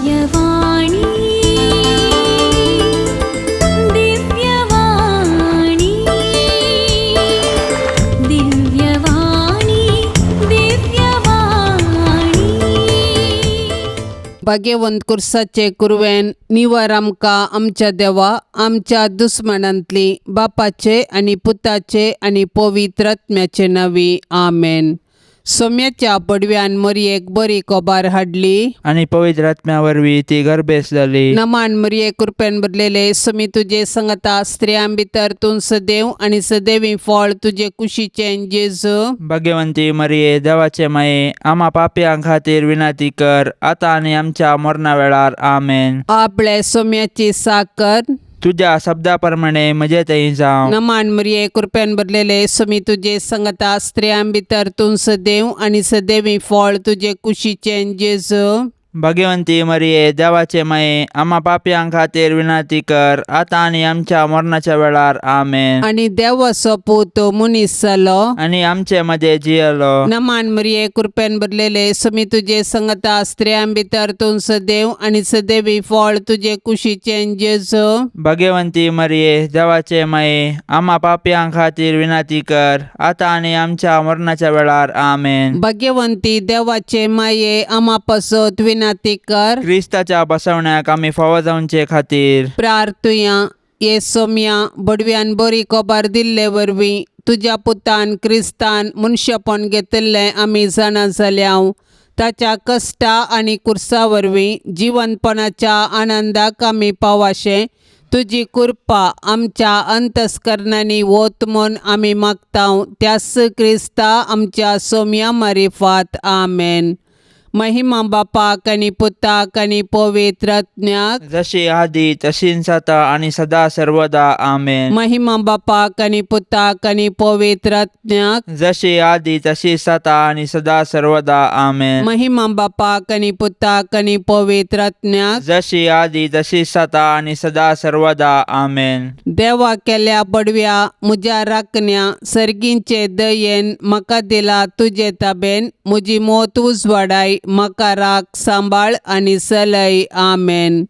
दिव्यवाणी, दिव्यवाणी, दिव्यवाणी, दिव्यवाणी. भाग्यवंत कुर्साचे कुरवेन निवर आमकां आमच्या देवा आमच्या दुस्मानांतली बापाचे आनी पुताचे आनी पवित्र आत्म्याचे नांवी आमेन. सोम्याच्या पडव्यान मरयेक बरी कोबार हाडली आनी पवित्र आत्म्या वरवीं ती गर्भेस जाली. नमान मरिये, कृपेन भरलेले, समी तुजे संगता, स्त्रियां भितर तूं सदैव आनी सदैवी फळ तुजे कुशीचें जेजू. भाग्यवंती मरिये, देवाचे माये, आम्हा पापयां खातीर विनंती कर, आता आनी आमच्या मरणा वेळार. आमेन. आपले सोम्याची साकर. तुझ्या शब्दा प्रमाणे म्हजे थंय जावं. नमान मरिये, कृपेन भरलेले, समी तुजे संगता, स्त्रियां भितर तूं सदैव आनी सदैवी फळ तुजे कुशीचें जेजू. भाग्यवंती मरिये, देवाचे माये, आम्हा पापयां खातीर विनंती कर, आता आनी आमच्या मरणाच्या वेळार. आमेन. आनी देवाचो पूत मनीस जालो आनी आमचे मध्ये जियलो. नमान मरिये, कृपेन भरलेले, समी तुजे संगता, स्त्रियां भितर तूं सदैव आनी सदैवी फळ तुजे कुशीचें जेजू. भाग्यवंती मरिये, देवाचे माये, आम्हा पापयां खातीर विनंती कर, आता आनी आमच्या मरणाच्या वेळार. आमेन. भाग्यवंती देवाचे माये, आमा पासत विनंती कर. क्रिस्ताच्या बसवण्याक आमी फावो जावचे खातीर. प्रार्थुया. ये सोम्या, बडव्यान बरी खबर दिल्ले वरवीं तुज्या पुतान क्रिस्तान मनशेपण घेतिल्लें आमी जाणा जाल्याव. ताच्या कश्टा आनी कुर्सा वरवीं जिवनपणाच्या आनंदाक आमी पावाशें तुजी कृपा आमच्या अंतस्करणांनी वत म्हूण आमी मागता, त्यास क्रिस्ता आमच्या सोम्या मारिफात. आमेन. महिमा बापाक आनी पुताक आनी पवित्र आत्म्याक. जशी आदी तशीच आता आणि सदा सर्वदा. आमेन. महिमा बापाक आनी पुताक आनी पवित्र आत्म्याक. जशी आदी तशीच आता आणि सदा सर्वदा. आमेन. महिमा बापाक आनी पुताक आनी पवित्र आत्म्याक. जशी आदी तशीच आता आणि सदा सर्वदा. आमेन. देवा केल्या बडव्या म्हज्या राखण्या, सर्गींचे दयेन म्हाका दिला तुजे ताबेन म्हजी मोत उजवाडाय, म्हाका राख, सांबाळ आनी सलय. आमेन.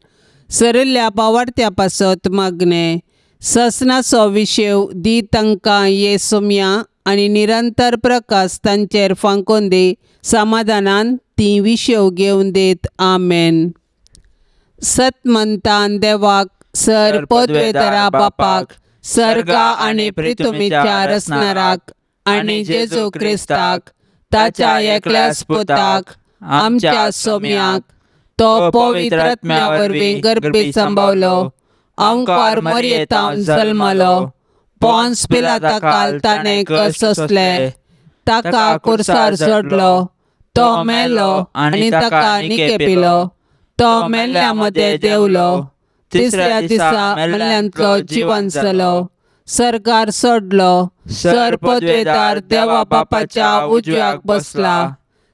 सरिल्ल्या पावाडत्या पासत मागणें. ससनाचो विशेव दी तांकां ये सोम्या आनी निरंतर प्रकाश तांचेर फांकोन दी, समाधानान ती विशेव घेवन देत. आमेन. सतमंतान देवाक सर पदवेतरा बापाक, सर्गा आनी प्रितुमीच्या रचणाराक आनी जेजू क्रिस्ताक ताच्या एकल्याच पुताक आमच्या सोम्याक, तो पवित्र आत्म्या वरवीं गर्भी संभवलो, अंकार मरयेतावन जल्मलो, पोन्स पिलाता काल ताणें कश्ट सोंसले, ताका कुर्सार सोडलो, तो मेलो आनी ताका निकेपिलो, तो मेल्ल्या मदें देंवलो, तिसऱ्या दिसा मेल्ल्यांतलो जिवन जालो, सरकार सोडलो, सर पदवेदार देवा बापाच्या उजव्याक बसला,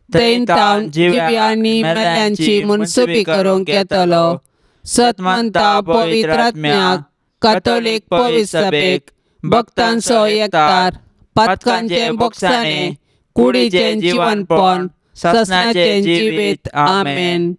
थंय तावन जिव्या आनी मेल्ल्यांची मनसुबी करूंक येतलो. सतमंता पवित्र आत्म्याक, कातोलीक पवित्र सभेक, भक्तांचो एकतार, पातकांचे बोगसाणे, कुडीचें जिवनपण, ससनाचें जिवीत. आमेन.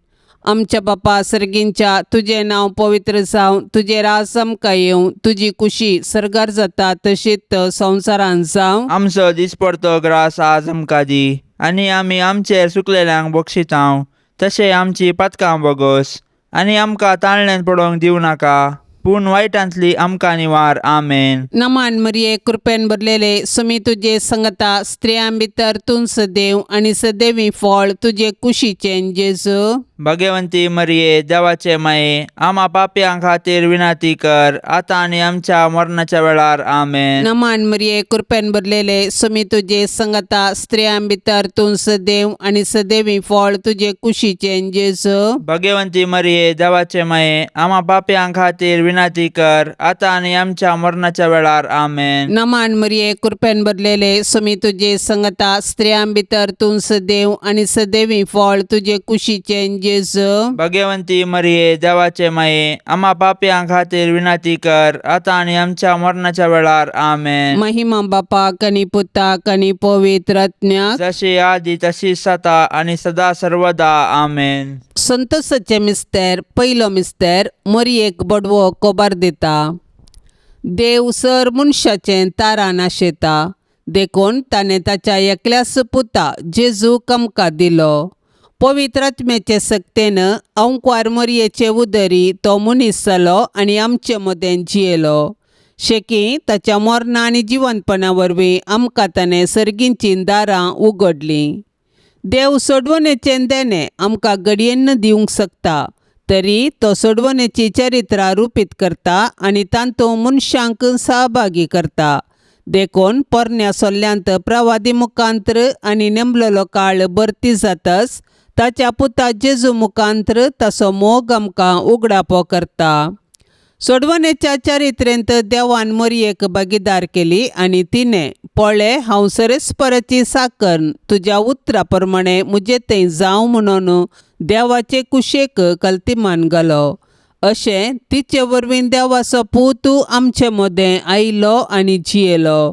आमच्या बापा सर्गींच्या, तुजें नांव पवित्र जावं, तुजें राज आमकां येवं, तुजी कुशी सर्गार जाता तशीच संवसारांत जावं. आमचो दिसपडतो ग्रास आज आमकां दी आनी आमी आमचेर सुकलेल्यांक बक्षितांव तशें आमची पातकां बोगोस आनी आमकां ताळण्यान पडोवंक दिवं नाका, पूण वायटांतली आमकां निवार. आमेन. नमान मरिये, कृपेन भरलेले, सुमी तुजे संगता, स्त्रियां भितर तूं सदैव आनी सदैवी फळ तुजे कुशीचें जेजू. भाग्यवंती मरिये, देवाचे माये, आम्हा पापयां खातीर विनंती कर, आता आनी आमच्या मरणाच्या वेळार. आमेन. नमान मरिये, कृपेन भरलेले, सुमी तुजे संगता, स्त्रियां भितर तूं सदैव आनी सदैवी फळ तुजे कुशीचें जेजू. भाग्यवंती मरिये, देवाचे माये, आम्हा पापयां खातीर विनंती कर आतां आनी आमच्या मरणाच्या वेळार. आमेन. नमान मरिये, कृपेन भरलेले, सुमी तुजे संगता, स्त्रियां भितर तूं सदैव आनी सदैवी फळ तुजे कुशीचें जेजू. भगवंती मरिये, देवाचे माये, आम्हा पापयां खातीर विनंती कर आतां आनी आमच्या मरणाच्या वेळार. आमेन. महिमा बापाक आनी पुताक आनी पवित्र आत्म्याक. जशी आदी तशी सता आनी सदा सर्वदा. आमेन. संतोषाचे मिस्तेर. पयलो मिस्तेर, मोरयेक बडवो कोबार दिता. देव सर मनशाचें तारान आशेता, देखून ताणें ताच्या एकल्याच पुता जेजूक आमकां दिलो. पवित्र आत्म्याचे सक्तेन अंकवार मोरयेचे उदरी तो मनीस जालो आनी आमचे मदें जियेलो. शेकी ताच्या मरणा आनी जिवनपणा वरवीं आमकां ताणें सर्गीचीं दारां उगडलीं. देव सोडवणेचें देणें आमकां घडयेन दिवंक शकता, तरी तो सोडवणेची चरित्रां रुपीत करता आनी तातूंत मनशांक सहभागी करता. देखून पोरण्या सोल्ल्यांत प्रवादी मुखांत्र आनी नेमलेलो काळ भरती जातच ताच्या पुता जेजू मुखांत्र ताचो मोग आमकां उगडापो करता. सोडवणेच्या चरित्रेंत देवान मोरयेक भागीदार केली आनी तिणें पळय हांव सरेस्पराची साकर, तुज्या उतरा प्रमाणे म्हजे थंय जावं म्हणून देवाचे कुशेक कल्तिमान घालो. अशें तिचे वरवीं देवाचो पूत आमचे मदें आयलो आनी जियेलो.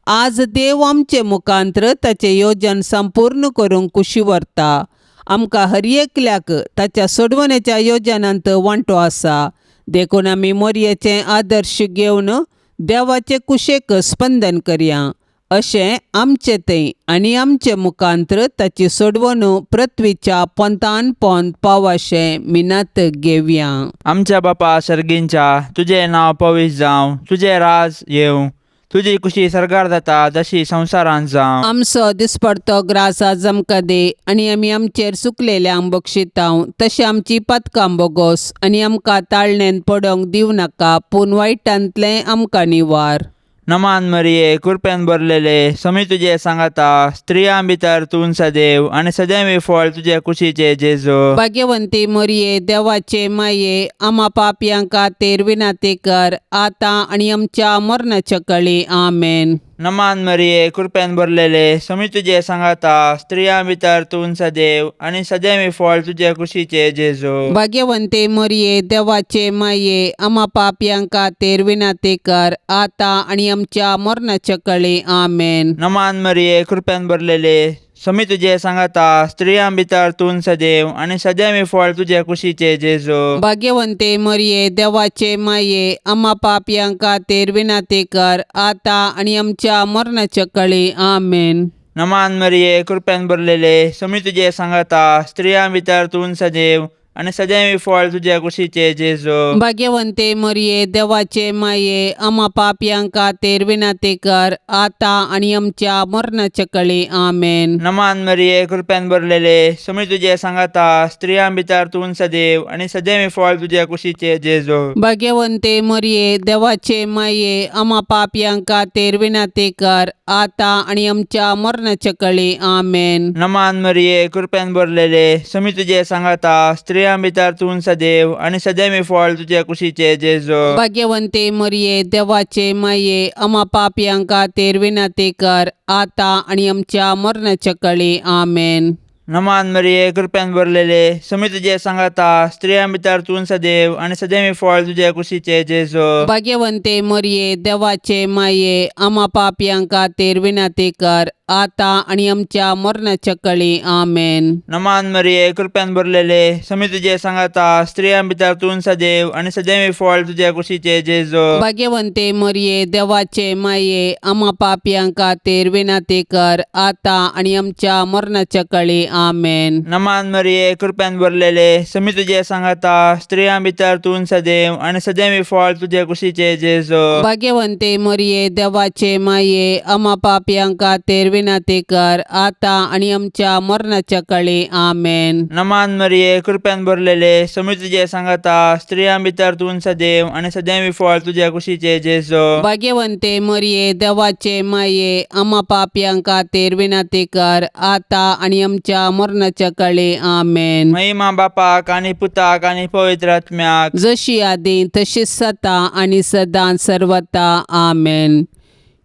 आज देव आमचे मुखांत्र ताचें योजन संपूर्ण करूंक कुशी व्हरता. आमकां हर एकल्याक ताच्या सोडवणेच्या योजनांत वांटो आसा, देखून आमी मोरयेचें आदर्श घेवन देवाचे कुशेक स्पंदन करया. अशें आमचे थंय आनी आमचे मुखांत्र ताची सोडवणूक पृथ्वीच्या पोंतान पोंत पावाशें मिनात घेवया. आमच्या बापा सर्गींच्या, तुजें नांव पवित्र जावं, तुजें राज येवं, तुजी कुशी सर्गार जाता तशी संवसारांत जावं. आमचो दिसपडतो ग्रास आज आमकां दी आनी आमी आमचेर सुकलेल्यांक बक्षितांव तशें आमची पदकां बोगोस आनी आमकां ताळणेन पडोंक दिवं नाका, पूण वायटांतलें आमकां निवार. नमान मरिये, कृपेन भरलेले, समी तुजे सांगाता, स्त्रियां भितर तूं सदैव आनी सदैव फळ तुजे कुशीचे जेजू. भाग्यवंती मोरये, देवाचे माये, आमा पापयां खातीर विनंती कर आतां आनी आमच्या मरणाच्या कळी. आमेन. नमान मरिये, कृपेन भरलेले, समी तुजे सांगाता, स्त्रियां भितर तूं सदैव आनी सदैव फळ तुजे कुशीचे जेजू. भाग्यवंती मोरये, देवाचे माये, आमा पापयां खातीर विनंती कर आतां आनी आमच्या मरणाच्या कळी. आमेन. नमान मरिये, कृपेन भरलेले, समी तुजे सांगाता, स्त्रियां भितर तूं सदैव आनी सदैव फळ तुजे कुशीचे जेजू. भाग्यवंती मोरये, देवाचे माये, आमा पापयां खातीर विनंती कर आतां आनी आमच्या मरणाच्या कळी. आमेन. नमान मरिये, कृपेन भरलेले, समी तुजे सांगाता, स्त्रियां भितर तूं सदैव आनी सदैव फळ तुजे कुशीचे जेजू. भाग्यवंती मोरये, देवाचे माये, आमा पापयां खातीर विनंती कर आतां आनी आमच्या मरणाच्या कळी. आमेन. नमान मरिये, कृपेन भरलेले, समी तुजे सांगाता, स्त्रियां भितर तूं सदैव आनी सदैव फळ तुजे कुशीचे जेजू. भाग्यवंती मोरये, देवाचे माये, आमा पापयां खातीर विनंती कर आतां आनी आमच्या मरणाच्या कळी. आमेन. नमान मरिये, कृपेन भरलेले, समी तुजे सांगाता, स्त्रियां भितर तूं सदैव आनी सदैव फळ तुजे कुशीचे जेजू. भाग्यवंती मोरये, देवाचे माये, आमा पापयां खातीर विनंती कर आतां आनी आमच्या मरणाच्या कळी. आमेन. नमान मरिये, कृपेन भरलेले, समी तुजे सांगाता, स्त्रियां भितर तूं सदैव आनी सदैव फळ तुजे कुशीचे जेजू. भाग्यवंती मोरये, देवाचे माये, आमा पापयां खातीर विनंती कर आतां आनी आमच्या मरणाच्या कळी. आमेन. नमान मरिये, कृपेन भरलेले, समी तुजे सांगाता, स्त्रियां भितर तूं सदैव आनी सदैव फळ तुजे कुशीचे जेजू. भाग्यवंती मोरये, देवाचे माये, आमा पापयां खातीर विनंती कर आतां आनी आमच्या मरणाच्या कळी. आमेन. नमान मरिये, कृपेन भरलेले, समी तुजे सांगाता, स्त्रियां भितर तूं सदैव आनी सदैव फळ तुजे कुशीचे जेजू. भाग्यवंती मोरये, देवाचे माये, आमा पापयां खातीर विनंती कर आतां आनी आमच्या मरणाच्या कळी. आमेन. नमान मरिये, कृपेन भरलेले, समी तुजे सांगाता, स्त्रियां भितर तूं सदैव आनी सदैव फळ तुजे कुशीचे जेजू. भाग्यवंती मोरये, देवाचे माये, आमा पापयां खातीर विनंती कर आतां आनी आमच्या आमच्या मरणाच्या काळी. आमेन. महिमा बापाक आनी पुताक आनी पवित्र आत्म्याक. जशी आदी तशीच सता आनी सदां सर्वता. आमेन.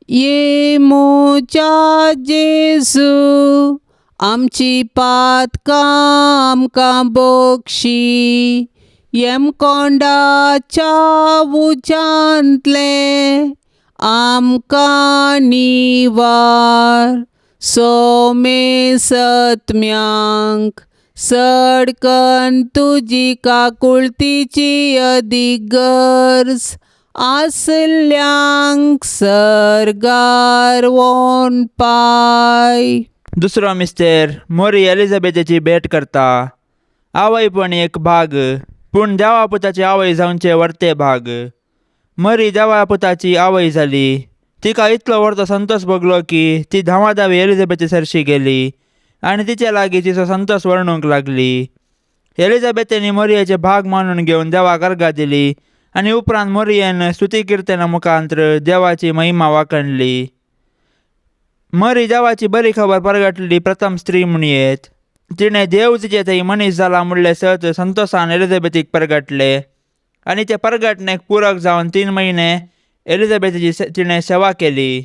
ये मोच्या जेजू आमची पातकां आमकां बक्षी यमकोंडाच्या उज्यांतलें आमकां निवार सोमे सत्म्यांक सडकन तुजी काकुळतीची अदीक गरज आसल्यांक सर्गार वोन पाय. दुसरो मिस्तेर. मोरी एलिझाबेथेची भेट करता. आवयपण एक भाग पूण देवा पुताची आवय जावचे वर्ते भाग. मरी देवा पुताची आवय जाली. तिका इतलो व्हडलो संतोष भोगलो की ती धांवाधावी एलिझाबेथे सरशी गेली आनी तिचे लागीं तिचो संतोष वर्णूंक लागली. एलिझाबेथेनी मोरयेचे भाग मानून घेवन देवाक अर्गां दिली आनी उपरांत मोरयेन स्तुती किर्तना मुखांत्र देवाची महिमा वाखणली. मरी देवाची बरी खबर परगटली प्रथम स्त्री म्हणयेत. तिणें देव तिचे थंय मनीस जाला म्हणलें सत संतोषान एलिझाबेथीक परगटले आनी ते परगटणेक पुरक जावन 3 म्हयने एलिझाबेथीची तिणें सेवा केली.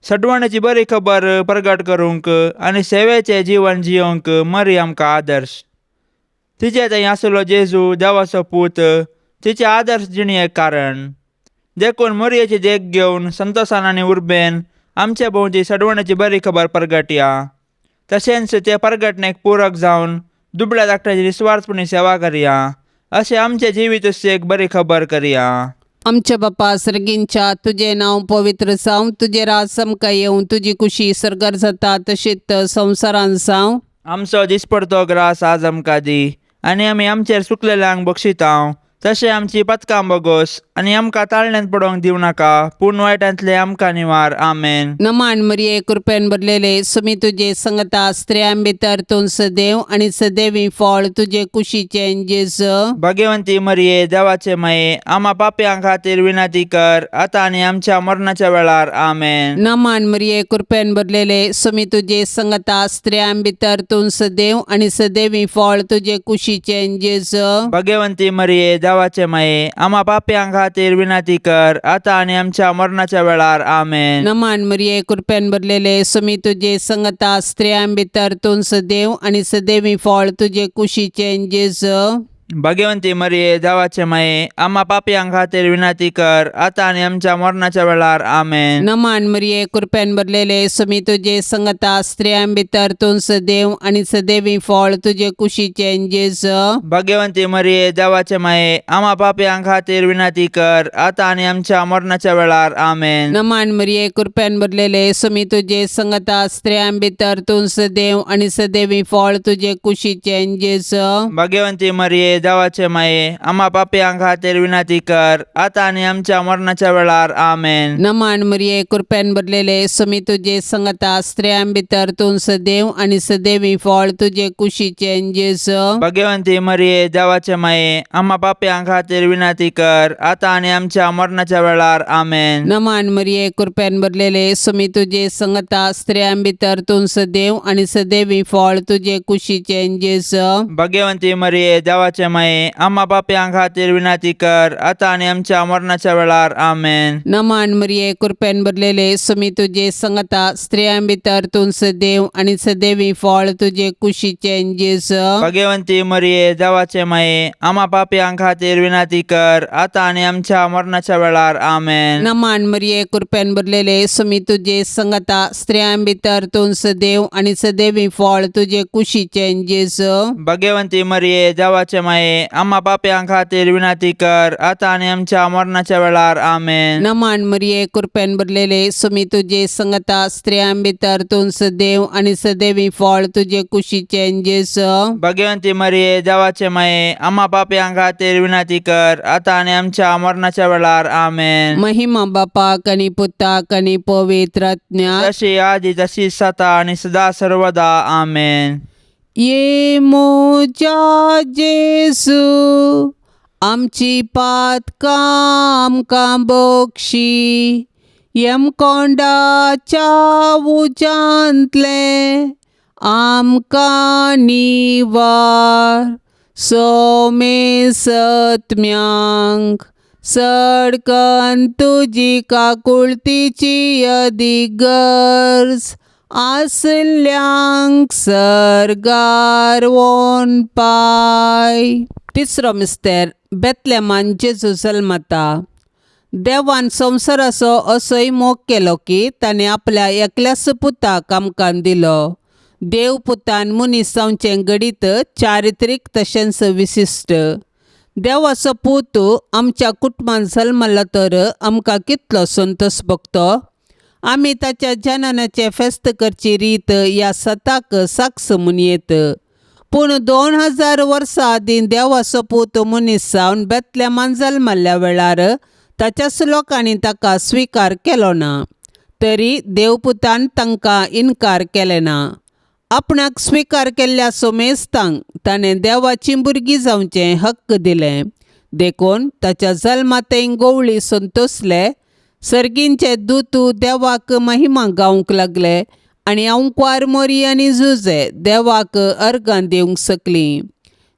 सडवणेची बरी खबर परगट करूंक आनी सेवेचें जिवन जियोवंक मरी आमकां आदर्श. तिचे थंय आसलो जेजू देवाचो पूत तिचे आदर्श जिणेक कारण. देखून मोरयेची देख घेवन संतोषान आनी उर्बेन आमचे भोंवती सडवणेची बरी खबर परगटया. तशेंच ते परगटणेक पुरक जावन दुबळ्या धाकट्याची निस्वार्थपणी सेवा करया. अशें आमचें जिवीत एक बरी खबर करया. आमच्या बापा सर्गींच्या तुजें नांव पवित्र जावं, तुजें राज आमकां येवं, तुजी कुशी सर्गार जाता तशीच संवसारान जावं. आमचो दिसपडतो ग्रास आज आमकां दी आनी आमी आमचेर चुकलेल्यांक बक्षितांव तशें आमची पथकां बगोस आनी आमकां ताळण्यांत पडोवंक दिवं नाका पूण वायटांतले आमकां निवार. आमेन. नमान मरिये कृपेन भरलेले सुमी तुजे संगता स्त्रियां भितर तूं सदैव आनी सदैवी फळ तुजे कुशीचें जेजू. भगवंती मरिये देवाचे माये आमा पापयां खातीर विनंती कर आतां आनी आमच्या मरणाच्या वेळार. आमेन. नमान मरिये कृपेन भरलेले सुमी तुजे संगता स्त्रियां भितर तूं सदैव आनी सदैवी फळ तुजे कुशीचें जेजू. भगवंती मरिये देवाचे माये आमा पापयां खातीर विनंती कर आतां आनी आमच्या मरणाच्या वेळार. आमेन. नमान मरिये कृपेन भरलेले सुमी तुजे संगता स्त्रियां भितर तूं सदैव आनी सदैवी फळ तुजे कुशीचें जेजू. भगवंती मरिये देवाचे माये आमा पापयां खातीर विनंती कर आतां आनी आमच्या मरणाच्या वेळार. आमेन. नमान मरिये कृपेन भरलेले सुमी तुजे संगता स्त्रियां भितर तूं सदैव आनी सदैवी फळ तुजे कुशीचें जेजू. भगवंती मरिये देवाचे माये आमा पापयां खातीर विनंती कर आतां आनी आमच्या मरणाच्या वेळार. आमेन. नमान मरिये कृपेन भरलेले सुमी तुजे संगता स्त्रियां भितर तूं सदैव आनी सदैवी फळ तुजे कुशीचें जेजू. भगवंती मरिये देवाचे माये आमा पापयां खातीर विनंती कर आतां आनी आमच्या मरणाच्या वेळार. आमेन. नमान मरिये कृपेन भरलेले सुमी तुजे संगता स्त्रियां भितर तूं सदैव आनी सदैवी फळ तुजे कुशीचें जेजू. भगवंती मरिये देवाचे माये आमा पापयां खातीर विनंती कर आतां आनी आमच्या मरणाच्या वेळार. आमेन. नमान मरिये कृपेन भरलेले सुमी तुजे संगता स्त्रियां भितर तूं सदैव आनी सदैवी फळ तुजे कुशीचें जेजू. भगवंती मरिये देवाचे माये आमा पापयां खातीर विनंती कर आतां आनी आमच्या मरणाच्या वेळार. आमेन. नमान मरिये कृपेन भरलेले सुमी तुजे संगता स्त्रियां भितर तूं सदैव आनी सदैवी फळ तुजे कुशीचें जेजू. भगवंती मरिये देवाचे माये आमा पापयां खातीर विनंती कर आतां आनी आमच्या मरणाच्या वेळार. आमेन. नमान मरिये कृपेन भरलेले सुमी तुजे संगता स्त्रियां भितर तूं सदैव आनी सदैवी फळ तुजे कुशीचें जेजू. भगवंती मरिये देवाचे माये आमा पापयां खातीर विनंती कर आतां आनी आमच्या मरणाच्या वेळार. आमेन. नमान मरिये कृपेन भरलेले सुमी तुजे संगता स्त्रियां भितर तूं सदैव आनी सदैवी फळ तुजे कुशीचें जेजू. भगवंती मरिये देवाचे माये आमा पापयां खातीर विनंती कर आतां आनी आमच्या मरणाच्या वेळार. आमेन. महिमा बापाक आनी पुताक आनी पवित्र आत्म्याक. जशी आदी तशी सता आनी सदा सर्वदा. आमेन. ये मोच्या जेजू आमची पातकां आमकां बक्षी यमकोंडाच्या उज्यांतलें आमकां निवार सोमेसत्म्यांक सडकन तुजी काकुळतीची अदीक गरज आसल्यांक सर्गार वोन पाय. तिसरो मिस्तेर बेतलेमान जेजू जल्मता. देवान संवसाराचो असोय मोग केलो की ताणें आपल्या एकल्याच पुताक आमकां दिलो. देव पुतान मनीस जावचें घडीत चारित्रीक तशेंच विशिश्ट. देवाचो पूत आमच्या कुटुंबांत जल्मलो तर आमकां कितलो संतोश भोगतो. आमी ताच्या जननाचें फेस्त करची रीत ह्या सताक साक्ष म्हूण येत. पूण 2000 वर्सां आदीं देवाचो पूत मनीस जावन बेतलेमान जल्मल्ल्या वेळार ताच्याच लोकांनी ताका स्विकार केलो ना. तरी देवपुतान तांकां इनकार केलें ना. आपणाक स्विकार केल्ल्या सोमेस्तांक ताणें देवाचीं भुरगीं जावचें हक्क दिलें. देखून ताच्या जल्मातय गोवळी संतोसले. सर्गींचे दूत देवाक महिमा गावंक लागले आनी अंकवार मोरी आनी जुजे देवाक अर्गां दिवंक शकलीं.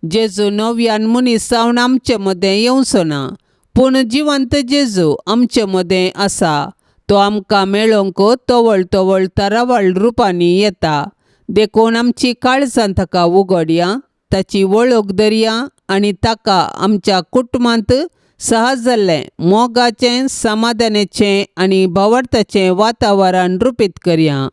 जेजू नव्यान मनीस जावन आमचे मदें येवचो ना, पूण जिवंत जेजू आमचे मदें आसा. तो आमकां मेळोवंक तवळ तवळ तरावळ रुपांनी येता. देखून आमची काळजां ताका उगडया, ताची वळख धरया आनी ताका आमच्या कुटुंबांत सहज जाल्लें मोगाचें, समाधानाचें आनी भावार्थाचें वातावरण रुपीत करया.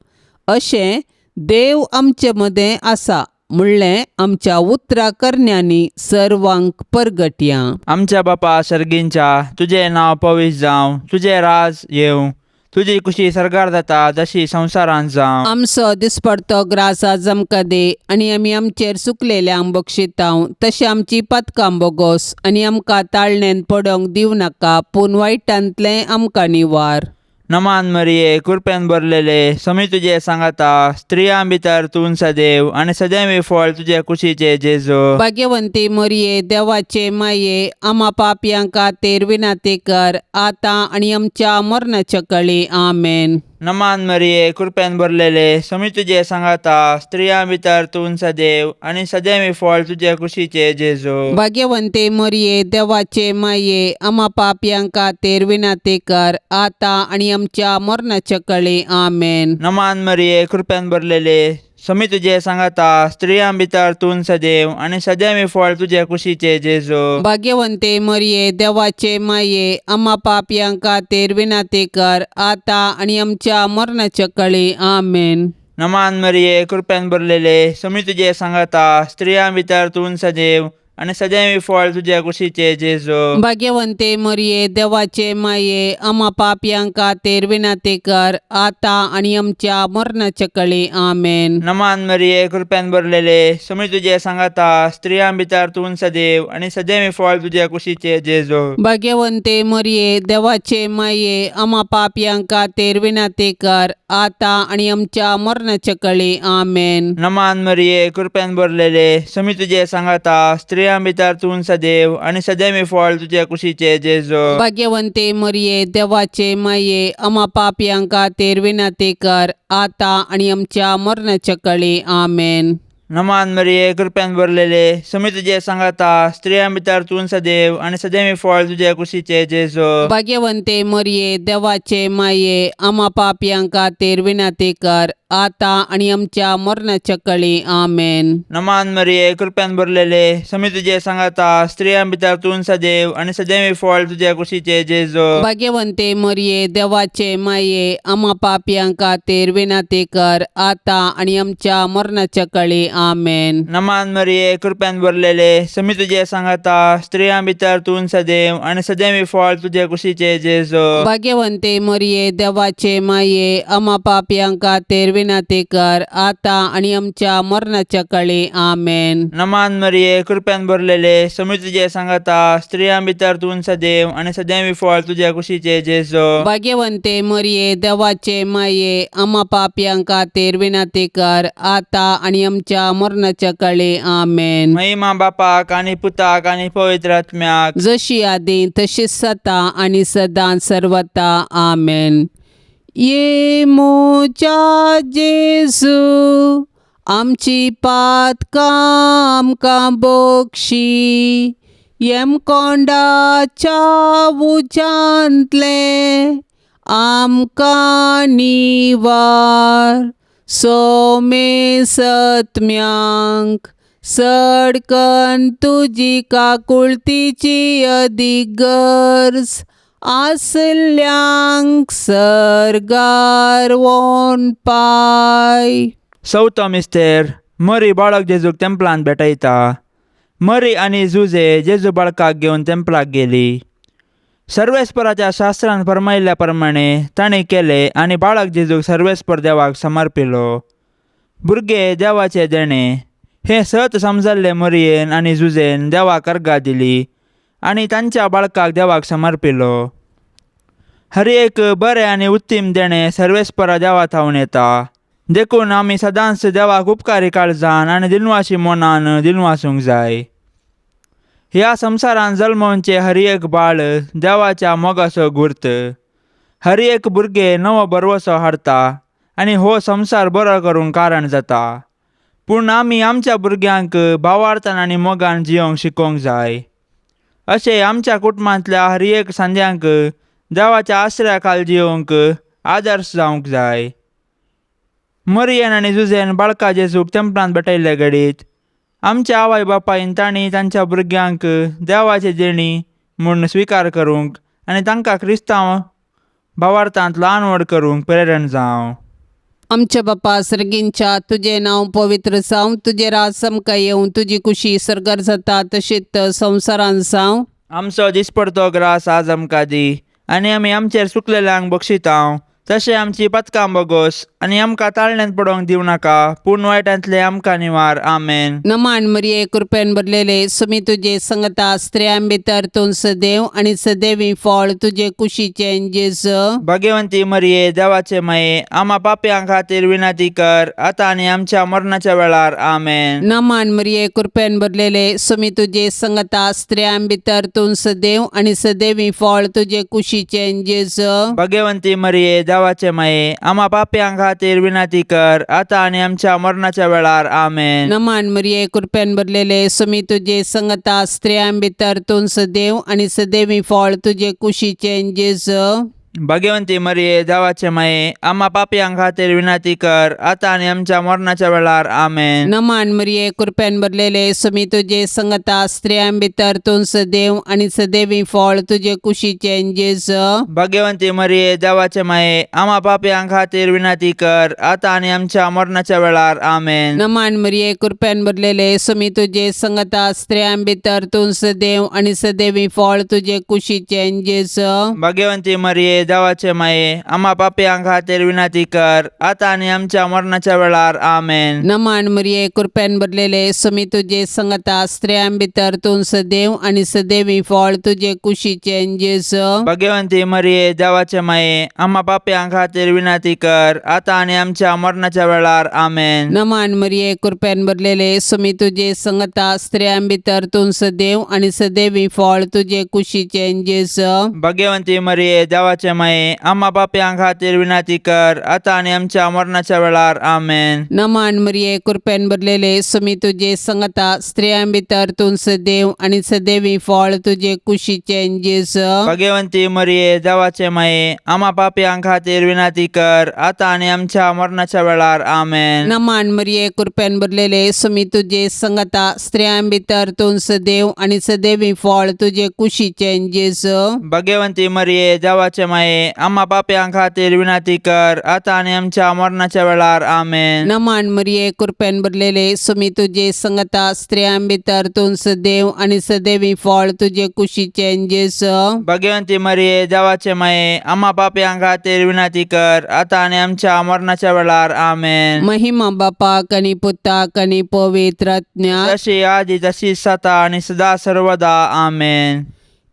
अशें देव आमचे मदें आसा म्हणलें आमच्या उतरा करण्यांनी सर्वांक परगटया. आमच्या बापा सर्गींच्या, तुजें नांव पवित्र जावं, तुजें राज येवं, तुजी कुशी सर्गार जाता तशी संवसारांत जावं. आमचो दिसपडतो ग्रास आज आमकां दी आनी आमी आमचेर सुकलेल्यांक बक्षितांव तशें आमची पातकां बोगोस आनी आमकां ताळणेन पडोवंक दिवं नाका, पूण वायटांतलें आमकां निवार. नमान मरिये, कृपेन भरलेले, समी तुजे सांगाता, स्त्रियां भितर तूं सदैव आनी सदैव फळ तुजे कुशीचे जेजू. भाग्यवंती मोरये, देवाचे माये, आमा पापयां खातीर विनंती कर आतां आनी आमच्या मरणाच्या कळी. आमेन. नमान मरिये, कृपेन भरलेले, समी तुजे सांगाता, स्त्रियां भितर तूं सदैव आनी सदैव फळ तुजे कुशीचे जेजू. भाग्यवंती मोरये, देवाचे माये, आमा पापयां खातीर विनंती कर आतां आनी आमच्या मरणाच्या कळी. आमेन. नमान मरिये, कृपेन भरलेले, समी तुजे सांगाता, स्त्रियां भितर तूं सदैव आनी सदैव फळ तुजे कुशीचे जेजू. भाग्यवंती मोरये, देवाचे माये, आमा पापयां खातीर विनंती कर आतां आनी आमच्या मरणाच्या कळी. आमेन. नमान मरिये, कृपेन भरलेले, समी तुजे सांगाता, स्त्रियां भितर तूं सदैव आनी सदैव फळ तुजे कुशीचे जेजू. भाग्यवंती मोरये, देवाचे माये, आमा पापयां खातीर विनंती कर आतां आनी आमच्या मरणाच्या कळी. आमेन. नमान मरिये, कृपेन भरलेले, समी तुजे सांगाता, स्त्रियां भितर तूं सदैव आनी सदैव फळ तुजे कुशीचे जेजू. भाग्यवंती मोरये, देवाचे माये, आमा पापयां खातीर विनंती कर आतां आनी आमच्या मरणाच्या कळी. आमेन. नमान मरिये, कृपेन भरलेले, समी तुजे सांगाता, स्त्रियां भितर तूं सदैव आनी सदैव फळ तुजे कुशीचे जेजू. भाग्यवंती मोरये, देवाचे माये, आमा पापयां खातीर विनंती कर आतां आनी आमच्या मरणाच्या कळी. आमेन. नमान मरिये, कृपेन भरलेले, समी तुजे सांगाता, स्त्रियां भितर तूं सदैव आनी सदैव फळ तुजे कुशीचे जेजू. भाग्यवंती मोरये, देवाचे माये, आमा पापयां खातीर विनंती कर आतां आनी आमच्या मरणाच्या कळी. आमेन. नमान मरिये, कृपेन भरलेले, समी तुजे सांगाता, स्त्रियां भितर तूं सदैव आनी सदैव फळ तुजे कुशीचे जेजू. भाग्यवंती मोरये, देवाचे माये, आमा पापयां खातीर विनंती कर आतां आनी आमच्या मरणाच्या कळी. आमेन. नमान मरिये, कृपेन भरलेले, समी तुजे सांगाता, स्त्रियां भितर तूं सदैव आनी सदैव फळ तुजे कुशीचे जेजू. भाग्यवंती मोरये, देवाचे माये, आमा पापयां खातीर विनंती कर आतां आनी आमच्या मरणाच्या कळी. आमेन. नमान मरिये, कृपेन भरलेले, समी तुजे सांगाता, स्त्रियां भितर तूं सदैव आनी सदैव फळ तुजे कुशीचे जेजू. भाग्यवंती मोरये, देवाचे माये, आमा पापयां खातीर विनंती कर आतां आनी आमच्या मरणाच्या कळी. आमेन. महिमा बापाक आनी पुताक आनी पवित्र आत्म्याक, जशी आदी तशीच सता आनी सदां सर्वता. आमेन. ये मोजा जेजू, आमची पातकां आमकां बक्षी यमकोंडाच्या उज्यांतलें आमकां निवार सोमेसत्म्यांक सडकन तुजी काकुळतीची अदीक गरज आसल्यांक सर्गार वोन पाय. चवथो मिस्तेर. मरी बाळक जेजूक तेंपलांत भेटयता. मरी आनी जुजे जेजू बाळकाक घेवन तेंपलाक गेली. सर्वेस्पराच्या शास्त्रान फर्मायल्ल्या प्रमाणे ताणें केलें आनी बाळक जेजूक सर्वेस्पर देवाक समर्पिलो. भुरगे देवाचें देणें हें सत समजल्लें मरयेन आनी जुजेन देवाक अर्गां दिली आनी तांच्या बाळकाक देवाक समर्पिलो. हर एक बरें आनी उत्तीम देणें सर्वेस्परा देवा थावन येता. देखून आमी सदांच देवाक उपकारी काळजान आनी दिनवाशी मनान दिनवासूंक जाय. ह्या संवसारान जल्मोवचें हर एक बाळ देवाच्या मोगाचो गुर्त. हर एक भुरगें नवो भरवसो हाडटा आनी हो संवसार बरो करूंक कारण जाता. पूण आमी आमच्या भुरग्यांक भावार्थान आनी मोगान जियोंक शिकोवंक जाय. अशें आमच्या कुटुंबांतल्या हर एक सांद्यांक देवाच्या आश्रया खाल जियोंक आदर्श जावंक जाय. मरियन आनी जुजेन बाळका जेजूक तेंपलांत भेटयल्ले घडीत आमच्या आवय बापायन तांणी तांच्या भुरग्यांक देवाचे देणी म्हूण स्विकार करूंक आनी तांकां क्रिस्तांव भावार्थांत ल्हान व्हड करूंक प्रेरण जावं. आमच्या बापा सर्गींच्या तुजें नांव पवित्र जावं, तुजें राज आमकां येवं, तुजी कुशी सर्गार जाता तशीच संवसारांत जावं. आमचो दिसपडतो ग्रास आज आमकां दी आनी आमी आमचेर चुकलेल्यांक बक्षितांव तशें आमची पथकां बोगोस आनी आमकां ताळण्यांत पडोवंक दिवं नाका पूण वायटांतलें आमकां निवार. आमेन. नमान मरिये, कृपेन भरलेले, सुमी तुजे संगता, स्त्रियां भितर तूं सदैव आनी सदैवी फळ तुजे कुशीचें जेज. भाग्यवंती मरिये, देवाचे माये, आमा पापयां खातीर विनंती कर आतां आनी आमच्या मरणाच्या वेळार. आमेन. नमान मरिये, कृपेन भरलेले, सुमी तुजे संगता, स्त्रियां भितर तूं सदैव आनी सदैवी फळ तुजे कुशीचें जेज. भाग्यवंती मरिये, देवाचे माये, आमा पापयां खातीर विनंती कर आतां आनी आमच्या मरणाच्या वेळार. आमेन. नमान मरिये, कृपेन भरलेले, सुमी तुजे संगता, स्त्रियां भितर तूं सदैव आनी सदैवी फळ तुजे कुशीचें जेज. भाग्यवंती मरिये, देवाचे माये, आमा पापयां खातीर विनंती कर आतां आनी आमच्या मरणाच्या वेळार. आमेन. नमान मरिये, कृपेन भरलेले, सुमी तुजे संगता, स्त्रियां भितर तूं सदैव आनी सदैवी फळ तुजे कुशीचें जेज. भाग्यवंती मरिये, देवाचे माये, आमा पापयां खातीर विनंती कर आतां आनी आमच्या मरणाच्या वेळार. आमेन. नमान मरिये, कृपेन भरलेले, सुमी तुजे संगता, स्त्रियां भितर तूं सदैव आनी सदैवी फळ तुजे कुशीचें जेज. भाग्यवंती मरिये, देवाचे माये, आमा पापयां खातीर विनंती कर आतां आनी आमच्या मरणाच्या वेळार. आमेन. नमान मरिये, कृपेन भरलेले, सुमी तुजे संगता, स्त्रियां भितर तूं सदैव आनी सदैवी फळ तुजे कुशीचें जेज. भाग्यवंती मरिये, देवाचे माये, आमा पापयां खातीर विनंती कर आतां आनी आमच्या मरणाच्या वेळार. आमेन. नमान मरिये, कृपेन भरलेले, सुमी तुजे संगता, स्त्रियां भितर तूं सदैव आनी सदैवी फळ तुजे कुशीचें जेज. भाग्यवंती मरिये, देवाचे माये, आमा पापयां खातीर विनंती कर आतां आनी आमच्या मरणाच्या वेळार. आमेन. नमान मरिये, कृपेन भरलेले, सुमी तुजे संगता, स्त्रियां भितर तूं सदैव आनी सदैवी फळ तुजे कुशीचें जेज. भाग्यवंती मरिये, देवाचे माये, आमा पापयां खातीर विनंती कर आतां आनी आमच्या मरणाच्या वेळार. आमेन. नमान मरिये, कृपेन भरलेले, सुमी तुजे संगता, स्त्रियां भितर तूं सदैव आनी सदैवी फळ तुजे कुशीचें जेज. भाग्यवंती मरिये, देवाचे माये, आमा पापयां खातीर विनंती कर आतां आनी आमच्या मरणाच्या वेळार. आमेन. नमान मरिये, कृपेन भरलेले, सुमी तुजे संगता, स्त्रियां भितर तूं सदैव आनी सदैवी फळ तुजे कुशीचें जेज. भाग्यवंती मरिये, देवाचे माये, आमा पापयां खातीर विनंती कर आतां आनी आमच्या मरणाच्या वेळार. आमेन. महिमा बापाक आनी पुताक आनी पवित्र आत्म्याक, जशी आदी तशी सता आणि सदा सर्वदा. आमेन.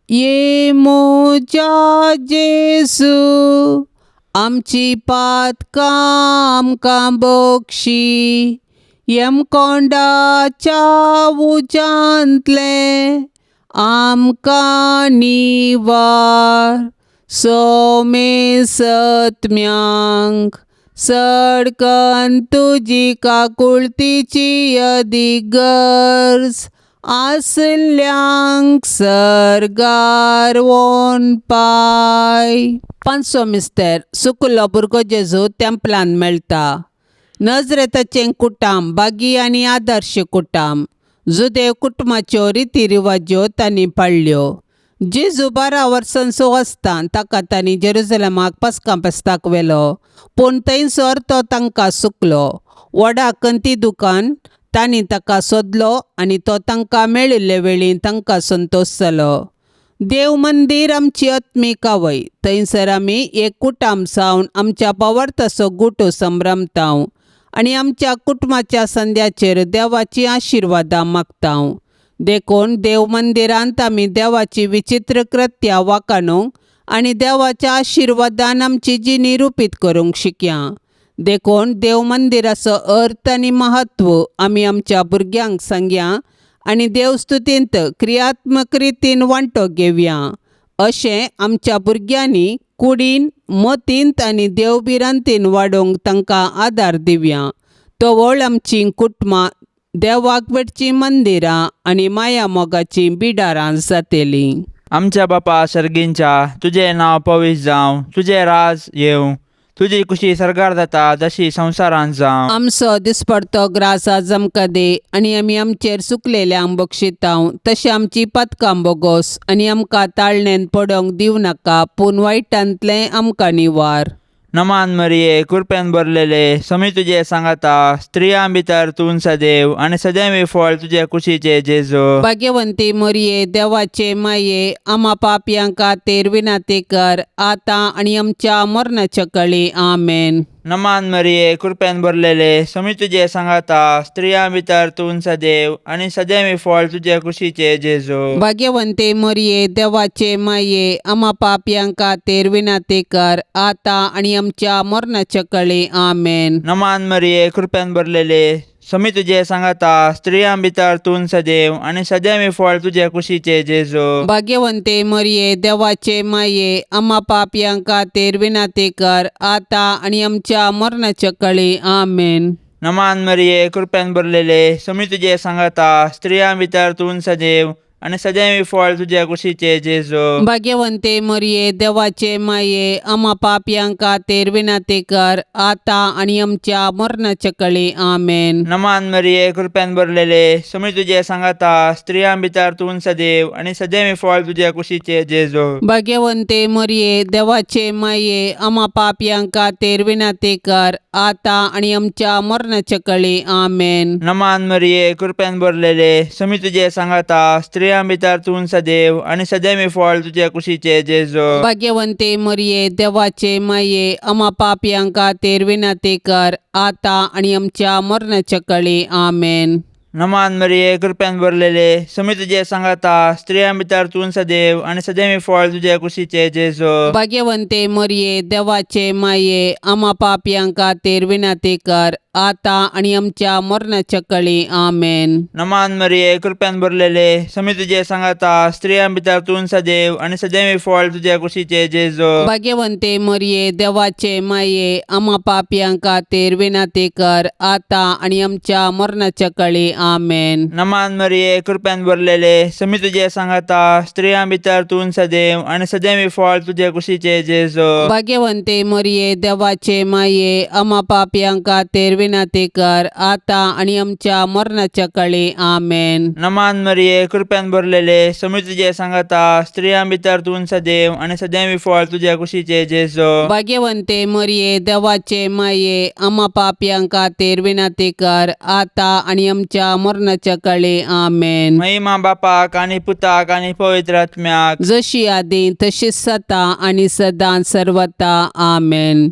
ये मोजा जेजू, आमची पातकां आमकां बक्षी, यमकोंडाच्या उज्यांतलें आमकां निवार, सोमेसत्म्यांक सडकन तुजी काकुळतीची अदीक गरज आसल्यांक सर्गार वोन पाय. पांचवो मिस्तेर. सुकुल्लो भुरगो जेजू तेंपलान मेळटा. नजरेताचें कुटाम बागी आनी आदर्श कुटाम. जुदेव कुटुंबाच्यो रिती रिवाज्यो तांणी पाळ्ळ्यो. जेजू 12 वर्सांचो आसतना ताका तांणी जेरुजलमाक पस्कां पेस्ताक व्हेलो, पूण थंयसर तो तांकां सुकलो. व्हडा कंती दुकान तांणी ताका सोदलो आनी तो तांकां मेळिल्ले वेळी तांकां संतोश जालो. देव मंदीर आमची आत्मीक आवय. थंयसर आमी एक कुटाम जावन आमच्या पवार्थाचो गुटो संभ्रमताव आनी आमच्या कुटुंबाच्या संद्याचेर देवाची आशिर्वादां मागताव. देखून देव मंदिरांत आमी देवाची विचित्र कृत्या वाखाणूंक आनी देवाच्या आशिर्वादान आमची जिणी रुपीत करूंक शिकया. देखून देव मंदिराचो अर्थ आनी म्हत्व आमी आमच्या भुरग्यांक सांगया आनी देवस्तुतींत क्रियात्मक रितीन वांटो घेवया. अशें आमच्या भुरग्यांनी कुडीन, मतींत आनी देवभिरांतीन वाडोवंक तांकां आदार दिवया. तवळ आमचीं कुटुंबां देवाक भेटचीं मंदिरां आनी माया मोगाचीं बिडारां जातलीं. आमच्या बापा सर्गींच्या, तुजें नांव पवित्र जावं, तुजें राज येवं, तुजी कुशी सर्गार जाता तशी संवसारांत जावं. आमचो दिसपडतो ग्रास आज आमकां दी आनी आमी आमचेर सुकलेल्यांक बक्षितांव तशें आमची पदकां बोगोस आनी आमकां ताळणेन पडोवंक दिवं नाका, पूण वायटांतलें आमकां निवार. नमान मरिये, कृपेन भरलेले, समी तुजे सांगाता, स्त्रियां भितर तूं सदैव आनी सदैव फळ तुजे कुशीचे जेजू. भाग्यवंती मरिये, देवाचे माये, आमा पापयां खातीर विनंती कर, आतां आनी आमच्या मरणाच्या कळी. आमेन. नमान मरिये, कृपेन भरलेले, समी तुजे सांगाता, स्त्रियां भितर तूं सदैव आनी सदैव फळ तुजे कुशीचे जेजू. भाग्यवंती मरिये, देवाचे माये, आमा पापयां खातीर विनंती कर, आतां आनी आमच्या मरणाच्या कळी. आमेन. नमान मरिये, कृपेन भरलेले, समी तुजे सांगाता, स्त्रियां भितर तूं सदैव आनी सदैव फळ तुजे कुशीचे जेजू. भाग्यवंती मरिये, देवाचे माये, आमा पापयां खातीर विनंती कर, आतां आनी आमच्या मरणाच्या कळी. आमेन. नमान मरिये, कृपेन भरलेले, समी तुजे सांगाता, स्त्रियां भितर तूं सदैव आनी सदैव फळ तुजे कुशीचे जेजू. भाग्यवंती मरिये, देवाचे माये, आमा पापयां खातीर विनंती कर, आतां आनी आमच्या मरणाच्या कळी. आमेन. नमान मरिये, कृपेन भरलेले, समी तुजे सांगाता, स्त्रियां भितर तूं सदैव आनी सदैव फळ तुजे कुशीचे जेजू. भाग्यवंती मरिये, देवाचे माये, आमा पापयां खातीर विनंती कर, आतां आनी आमच्या मरणाच्या कळी. आमेन. नमान मरिये, कृपेन भरलेले, समी तुजे सांगाता, स्त्रियां भितर तूं सदैव आनी सदैव फळ तुजे कुशीचे जेजू. भाग्यवंती मरिये, देवाचे माये, आमा पापयां खातीर विनंती कर, आतां आनी आमच्या मरणाच्या कळी. आमेन. नमान मरिये, कृपेन भरलेले, समी तुजे सांगाता, स्त्रियां भितर तूं सदैव आनी सदैव फळ तुजे कुशीचे जेजू. भाग्यवंती मरिये, देवाचे माये, आमा पापयां खातीर विनंती कर, आतां आनी आमच्या मरणाच्या कळी. आमेन. नमान मरिये, कृपेन भरलेले, समी तुजे सांगाता, स्त्रियां भितर तूं सदैव आनी सदैव फळ तुजे कुशीचे जेजू. भाग्यवंती मरिये, देवाचे माये, आमा पापयां खातीर विनंती कर, आतां आनी आमच्या मरणाच्या कळी. आमेन. नमान मरिये, कृपेन भरलेले, समी तुजे सांगाता, स्त्रियां भितर तूं सदैव आनी सदैव फळ तुजे कुशीचे जेजू. भाग्यवंती मरिये, देवाचे माये, आमा पापयां खातीर विनंती कर, आतां आनी आमच्या मरणाच्या कळी. आमेन. नमान मरिये, कृपेन भरलेले, समी तुजे सांगाता, स्त्रियां भितर तूं सदैव आनी सदैव फळ तुजे कुशीचे जेजू. भाग्यवंती मरिये, देवाचे माये, आमा पापयां खातीर विनंती कर, आतां आनी आमच्या मरणाच्या कळी. आमेन. महिमा बापाक आनी पुताक आनी पवित्र आत्म्याक, जशी आदी तशीच सता आनी सदां सर्वता. आमेन.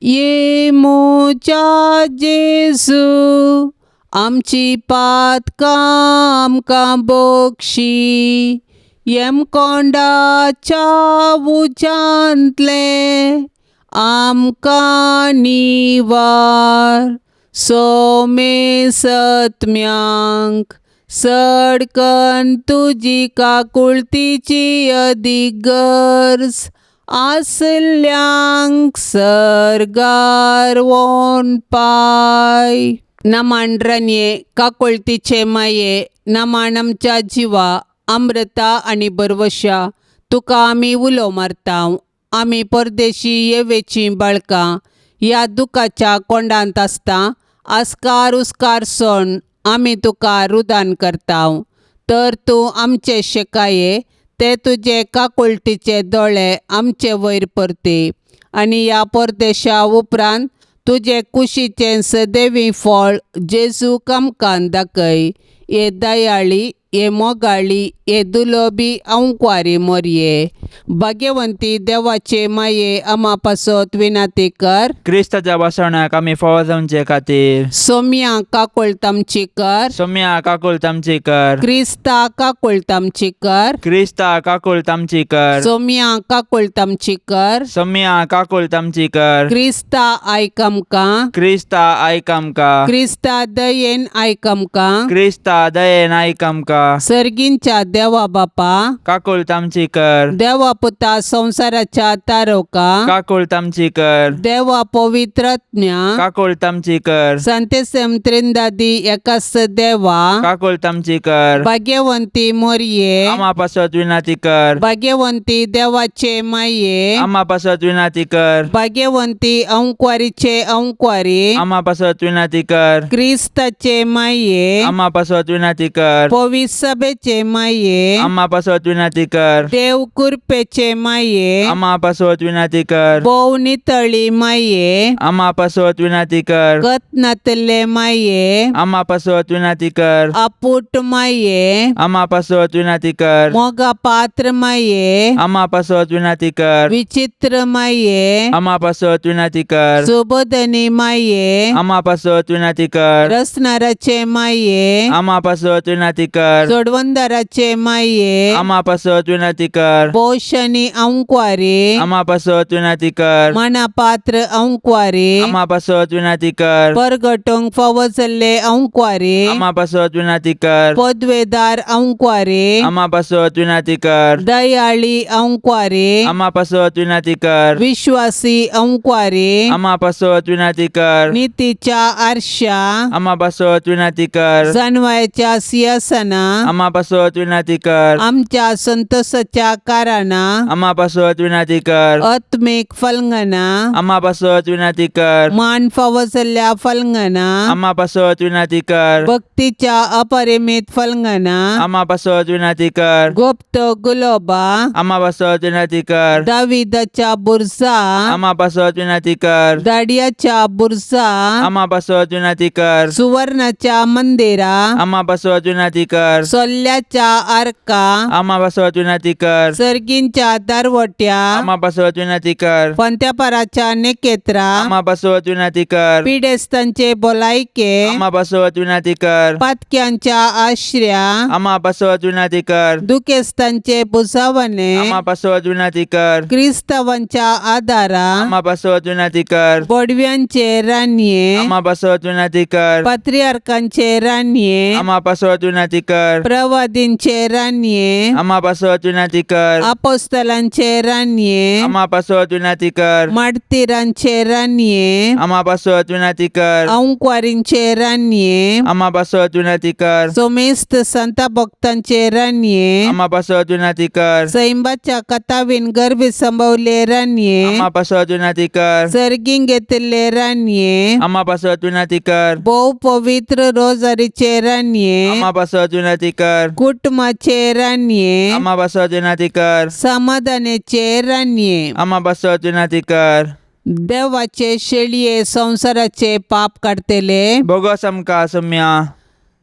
ये मोच्या जेजू, आमची पातकां आमकां बक्षी, यमकोंडाच्या उज्यांतलें आमकां निवार. सोमे सत्म्यांक सडकन तुजी काकुळतीची अदीक गरज आसल्यांक सर्गार वोन पाय. नमन रनये काकुळतीचे माये, नमन आमच्या जिवा, अमृता आनी बरवशा, तुका आमी उलो मारता. आमी परदेशी येवेचीं बाळकां ह्या दुखाच्या कोंडांत आसता. आस्कार उस्कार सोण आमी तुका रुदान करता, तर तूं आमचे शेकाये ते तुजे काकुळटीचे दोळे आमचे वयर परती आनी ह्या परदेशा उपरांत तुजे कुशीचें सदैवी फळ जेजूक आमकां दाखय. हे दयाळी, हे मोगाळी, हे दुलोबी अंकवारी मोरये, भाग्यवंती देवाचे माये, आमा पासत विनाती कर. क्रिस्ताच्या बसवण्याक आमी फावो जावचे खातीर. सोम्या काकुळट आमची कर. सोम्या काकुळट आमची कर. क्रिस्ता काकुळट आमची कर. क्रिस्ता काकुळट आमची कर. सोम्या काकुळट आमची कर. सोम्या काकुळट आमची कर. क्रिस्ता आयक आमकां. क्रिस्ता आयक आमकां. क्रिस्ता दयेन आयक आमकां. क्रिस्ता दयेन आयक आमकां. सर्गींच्या देवा बापा, काकुळट आमची कर. देवा पुता संवसाराच्या तारोका, काकुळट आमची कर. देवा पवित्रज्ञा, काकुळट आमची कर. संतेसम त्रिंदादी एकास देवा, काकुळट आमची कर. भाग्यवंती मोरये, आमा पासत विनाती कर. भाग्यवंती देवाचे माये, आमा पासत विनाती कर. भाग्यवंती अंकवारीचे अंकवारी, आमा पासत विनाती कर. क्रिस्ताचे माये, आमा पासत विनाती कर. पवित्र सभेचे माये, आमा पासत विनाती कर. देव कृपेचे माये, आमा पासत विनाती कर. भोव नितळी माये, आमा पासत विनाती कर. गत नातले माये, आमा पासत विनाती कर. आपूट माये, आमा पासत विनाती कर. मोगा पात्र माये, आमा पासत विनाती कर. विचित्र माये, आमा पासत विनाती कर. सुबोधनी माये, आमा पासत विनाती कर. रसनाराचे माये, आमा पासत विनाती कर. जोडवंदाराचे माये, आमा पासत विनाती कर. पोषणी अंकवारी, आमा पासत विनाती कर. मनापात्र अंकवारी, आमा पासत विनाती कर. परगटूंक फावो जाल्ले अंकवारी, आमा पासत विनाती कर. पदवेदार अंकवारी, आमा पासत विनाती कर. दयाळी अंकवारी, आमा पासत विनाती कर. विश्वासी अंकवारी, आमा पासत विनाती कर. नितीच्या आरशा, आमा पासत विनाती कर. जानवायच्या सिंहासना, आमा पासत विनाती कर. आमच्या संतोषाच्या कारणा, आमा पासत विनाती कर. आत्मिक फलंगना, आमा पासत विनाती कर. मान फावो जाल्ल्या फलंगना, आमा पासत विनाती कर. भक्तीच्या अपरिमित फलंगना, आमा पासत विनाती कर. गुप्त गुलोबा, आमा पासत विनाती कर. दाविदाच्या बुरजा, आमा पासत विनाती कर. दाडियाच्या बुरजा, आमा पासत विनाती कर. सुवर्णाच्या मंदिरा, आमा पासत विनाती कर. सोल्ल्याच्या आरका, आमा पासत विनाती कर. सर्गींच्या दारवट्या, आमा पासत विनाती कर. पंत्यापाराच्या नेकेत्रा, आमा पासत विनाती कर. पिडेस्तांचे भलायके, आमा पासत विनाती कर. पातक्यांच्या आश्र्या, आमा पासत विनाती कर. दुखेस्तांचे बुजावणे, आमा पासत विनाती कर. क्रिस्तावांच्या आदारा, आमा पासत विनाती कर. बोडव्यांचे रानये, आमा पासत विनाती कर. पात्रियार्कांचे रानये, आमा पासत विनाती कर. प्रवादींचे रानये, आमा पासत विनाती कर. अपोस्तलांचे रानये, आमा पासत विनाती कर. मार्तीरांचे रानये, आमा पासत विनाती कर. अंकवारींचे रानये, आमा पासत विनाती कर. सोमेस्त संता भक्तांचे रानये, आमा पासत विनाती कर. सैंबाच्या कथावीन गर्भी संभवले रानये, आमा पासत विनाती कर. सर्गीं घेतिल्ले रानये, आमा पासत विनाती कर. भोव पवित्र रोजारीचे रानये, आमा पासत विनाती कर. कुटुंबाचे रानये, आमा पासत विनाती कर. समाधानाचे रानये. आमा पासत विनाती कर. देवाचे शेळये संवसाराचे पाप काडटले, बोगस आमकां सोम्या.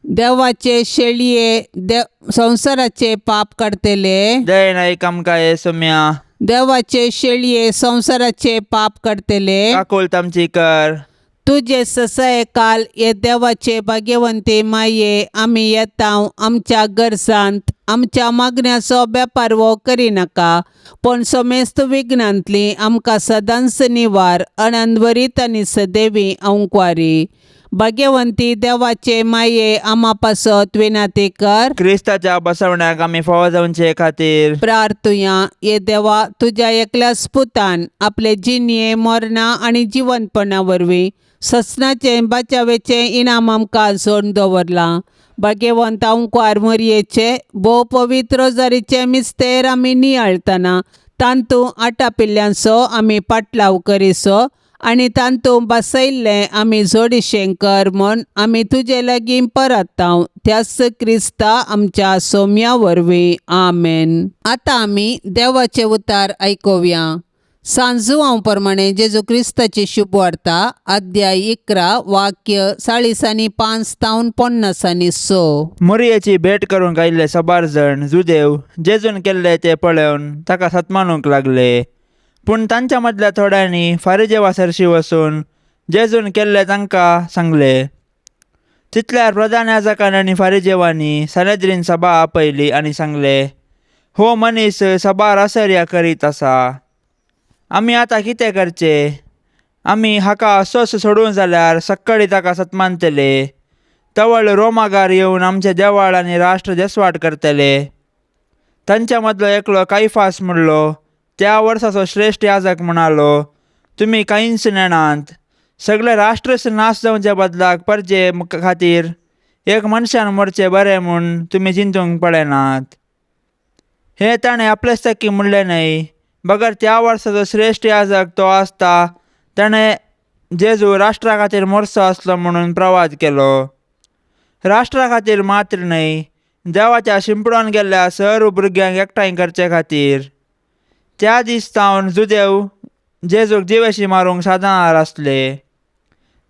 देवाचे शेळये संवसाराचे पाप काडटले, दयेन आयक आमकां हे सोम्या. देवाचे शेळये संवसाराचे पाप काडटले. काकुळट आमची कर. तुजे ससाये काल हे देवाचे भाग्यवंती माये, आमी येता आमच्या गरजांत आमच्या मागण्याचो बेपारवो करिनाका, पूण समेस्त विघ्नांतली आमकां सदांच निवार. अनंतवरीत आनी सदैवी अंकवारी. भाग्यवंती देवाचे माये आमा पासत विनाती कर. क्रिस्ताच्या बसवण्याक आमी फावो जावचे खातीर प्रार्थुया. ये देवा, तुज्या एकल्याच पुतान आपले जिणये मरणा आनी जिवंतपणा वरवीं ससनाचें बाचावेचें इनाम आमकां जोडून दवरलां. भाग्यवंत अंकुर मरयेचे भोव पवित्र रोजारीचें मिस्तेर आमी नियाळतना तांतू आटापिल्ल्यांचो आमी पाटलाव करिसो आनी तांतू बसयल्लें आमी जोडिशें कर म्हूण आमी तुजे लागीं परताव, त्याच क्रिस्ता आमच्या सोम्या वरवीं. आमेन. आतां आमी देवाचे उतार आयकुया. सांजुआंव प्रमाणे जेजू क्रिस्ताची शुभवार्ता, अध्याय 11, वाक्य 45 तावन 56. मोरयेची भेट करूंक आयिल्ले साबार जाण जुदेव जेजून केल्ले ते पळोवन ताका सतमानूंक लागले. पूण तांच्या मदल्या थोड्यांनी फारिजेवा सरशी वचून जेजून केल्ले तांकां सांगले. तितल्यार प्रधान याजकान आनी फारिजेवांनी सनेद्रीन सभा आपयली आनी सांगले, हो मनीस सभार आसर्या करीत आसा. आमी आतां कितें करचें? आमी हाका असोच सोडूं जाल्यार सक्कडी ताका सतमानतले. तवळ रोमागार येवन आमचे देवाळ आनी राष्ट्र देसवाट करतले. तांच्या मदलो एकलो कायफास म्हणलो त्या वर्साचो श्रेश्ठ याजक म्हणालो, तुमी कांयच नेणात. सगळे राष्ट्रच नाश जावच्या बदलाक परजे खातीर एक मनशान मरचें बरें म्हूण तुमी चिंतूंक पळयनात. हें ताणें आपलेच ताकी म्हणलें न्हय, बगर त्या वर्साचो श्रेश्ठ याजक तो आसता ताणें जेजू राष्ट्रा खातीर मरचो आसलो म्हणून प्रवाद केलो. राष्ट्रा खातीर मात्र न्हय, देवाच्या शिंपडून गेल्ल्या सर्व भुरग्यांक एकठांय करचे खातीर. त्या दीस सावन जुदेव जेजूक जिवेशी मारूंक सादनार आसले.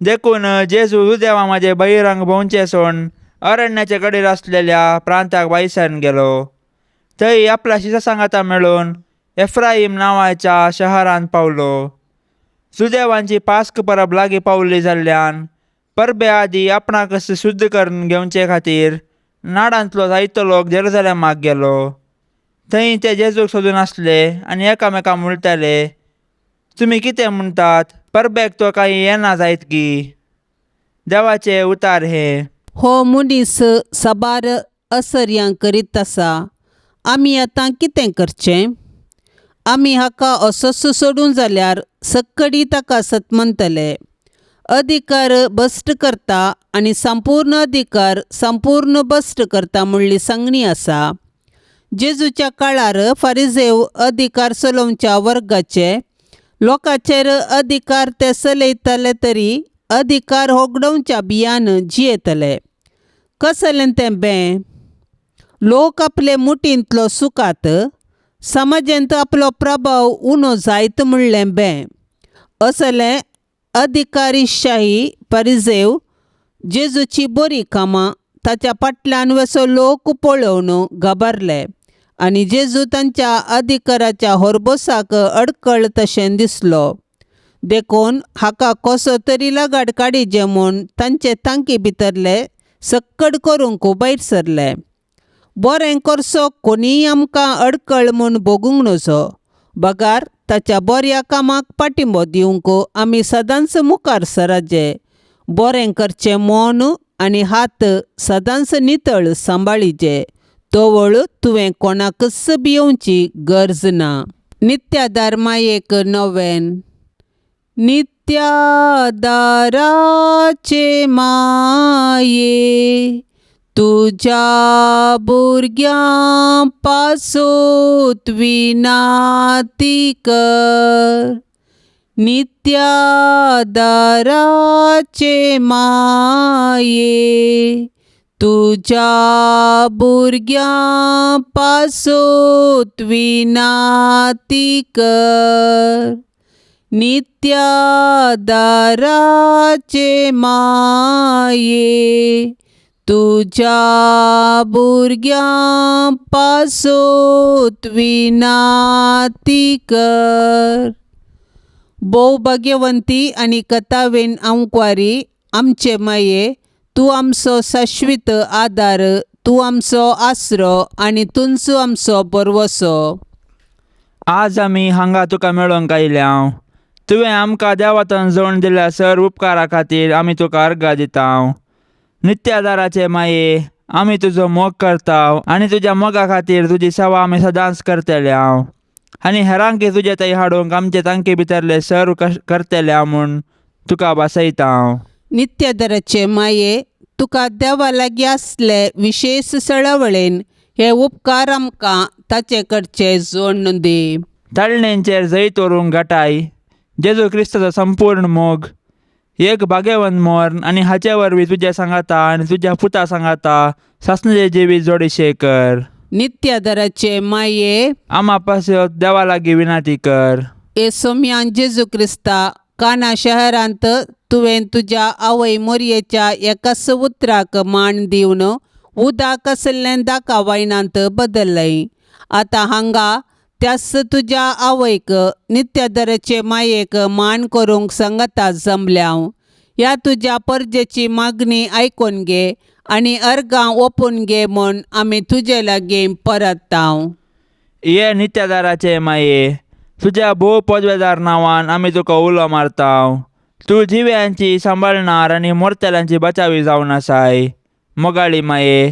देखून जेजू जुदेवा म्हजें बहिरंग भोंवचें सोडून अरण्याचे कडेर आसलेल्या प्रांताक भायसान गेलो. थंय आपल्या शिसा सांगाता मेळून एफ्राईम नांवाच्या शहरांत पावलो. जुदेवांची पास्क परब लागीं पावली जाल्ल्यान परबे आदी आपणाक शुद्ध करून घेवचे खातीर नाडांतलो जायतो लोक जेरुजलेमाक गेलो. थंय ते जेजूक सोदून आसले आनी एकामेकां म्हणटाले, तुमी कितें म्हणटात, परबेक तो कांय येना जायत गी? देवाचे उतार हे. हो मनीस साबार असर्यां करीत आसा. आमी आतां कितें करचें? आमी हाका असोच सोडूं जाल्यार सक्कडी ताका सतमनतले. अधिकार भश्ट करता आनी संपूर्ण अधिकार संपूर्ण भश्ट करता म्हणली सांगणी आसा. जेजूच्या काळार फारिजेव अधिकार चलोवच्या वर्गाचे लोकांचेर अधिकार ते चलयताले तरी अधिकार होगडोवच्या बियान जियेतले. कसलें तें बें? लोक आपले मुठींतलो सुखात समाजांत आपलो प्रभाव उणो जायत म्हणलें बें. असलें अधिकारीशाही परिजेव जेजूची बरी कामां ताच्या फाटल्यान वसो लोक पळोवन घाबरले आनी जेजू तांच्या अधिकाराच्या होरबोसाक अडकळ तशें दिसलो. देखून हाका कसो तरी लगाड काडीजे म्हूण तांचे तांकी भितरले सक्कड करूंक भायर सरले. बरें करचो कोणीय आमकां अडकळ म्हूण भोगूंक नजो, बगार ताच्या बऱ्या कामाक पाठिंबो दिवंक आमी सदांच मुखार सराजे. बरें करचें मन आनी हात सदांच नितळ सांबाळीजे. तवळ तुवें कोणाकच भियोवची गरज ना. नित्यादार मायेक नवेन. नित्यादाराचे माये तुज्या भुरग्यां पासत विनाती कर. नित्यादाराचे माये तुज्या भुरग्यां पासत विनाती कर. नित्यादाराचे माये तुज्या भुरग्यां पासत विनाती कर. भोव भाग्यवंती आनी कथावेन आंकवारी आमचे माये, तूं आमचो शाश्वीत आदार, तूं आमचो आसरो आनी तूंच आमचो भरवसो. आज आमी हांगा तुका मेळोंक आयल्या. तुवें आमकां देवातन जोडून दिल्या सर्व उपकारा खातीर आमी तुका अर्गां दिता. नित्यादाराचे माये, आमी तुजो मोग करता आनी तुज्या मोगा खातीर तुजी सेवा आमी सदांच करतले हांव आनी हेरांकी तुजे थंय हाडूंक आमचे तांकी भितरले सर्व करतले हांव म्हूण तुका भासयता हांव. नित्यदराचे माये, तुका देवा लागीं आसले विशेश सळवळेन हे उपकार आमकां ताचे कडचे जोडून दी. ताळणेंचेर जैत व्हरूंक घटाय, जेजू क्रिस्ताचो संपूर्ण मोग, एक भाग्यवंत मर्ण आनी हाचे वरवीं तुज्या सांगाता आनी तुज्या पुता सांगाता सासणाचें जिवीत जोडीशें कर. नित्यादराचे माये, आमा पासत देवा लागीं विनंती कर. हे सोम्यान जेजू क्रिस्ता, काना शहरांत तुवें तुज्या आवय मोरयेच्या एकाच उतराक मान दिवन उदक आशिल्लें दाका वायनांत बदललें. आतां हांगा त्याच तुज्या आवयक नित्यादराचे मायेक मान करूंक सांगाता जमल्या. ह्या तुज्या परजेची मागणी आयकून घे आनी अर्गां ओपून घे म्हूण आमी तुजे लागीं परतता. ये नित्यादाराचे माये, तुज्या भोव पदवेदार नांवान आमी तुका उलो मारता. तूं जिव्यांची सांबाळणार आनी मोरतेल्यांची बचावी जावन आसाय. मोगाळी माये,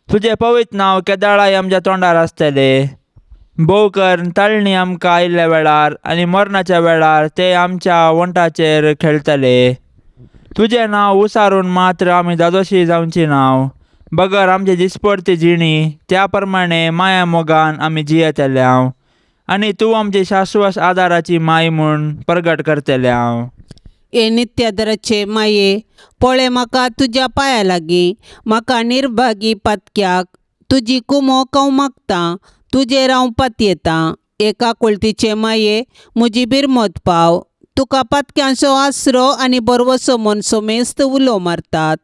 तुजें पवित्र नांव केदाळाय आमच्या तोंडार आसतलें. भोव करून ताळणी आमकां आयिल्ल्या वेळार आनी मरणाच्या वेळार ते आमच्या वंठाचेर खेळटले. तुजें नांव उसारून मात्र आमी दादोशी जावची नांव बगर आमची दिसपडती जिणी त्या प्रमाणे माया मोगान आमी जियेतले हांव आनी तूं आमची शाश्वत आदाराची माय म्हूण परगट करतले हांव. हे नित्यादराचे माये, पळय म्हाका तुज्या पांया लागीं, म्हाका निर्भागी पातक्याक तुजी कुमोक हांव मागतां, तुजेर हांव पातयेतां. एका कुळतीचे माये, म्हजी बिरमत पाव. तुका पातक्यांचो आसरो आनी बरवसो म्हूण सोमेस्त उलो मारतात,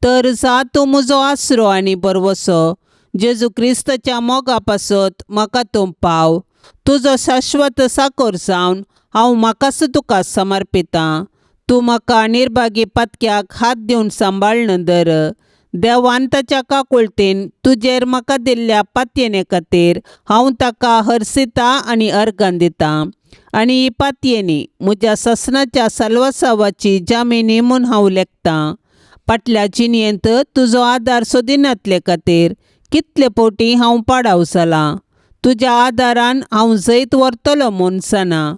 तर जा तूं म्हजो आसरो आनी बरवसो. जेजू क्रिस्ताच्या मोगा पासत म्हाका तूं पाव. तुजो शाश्वत साकोर जावन हांव म्हाकाच तुका समर्पितां. तूं म्हाका निर्भागी पातक्याक हात दिवन सांबाळ्न धर. देवान ताच्या काकुळतेन तुजेर म्हाका दिल्ल्या पातयेने खातीर हांव ताका हरसिता आनी अर्गां दितां. आनी ही पातयेनी म्हज्या ससनाच्या साल्वासावाची जामिनी म्हूण हांव लेखतां. फाटल्या जिणेंत तुजो आदार सोदिनातले खातीर कितले फावटी हांव पाडाव जालां. तुज्या आदारान हांव जैत व्हरतलो म्हूण जाणा.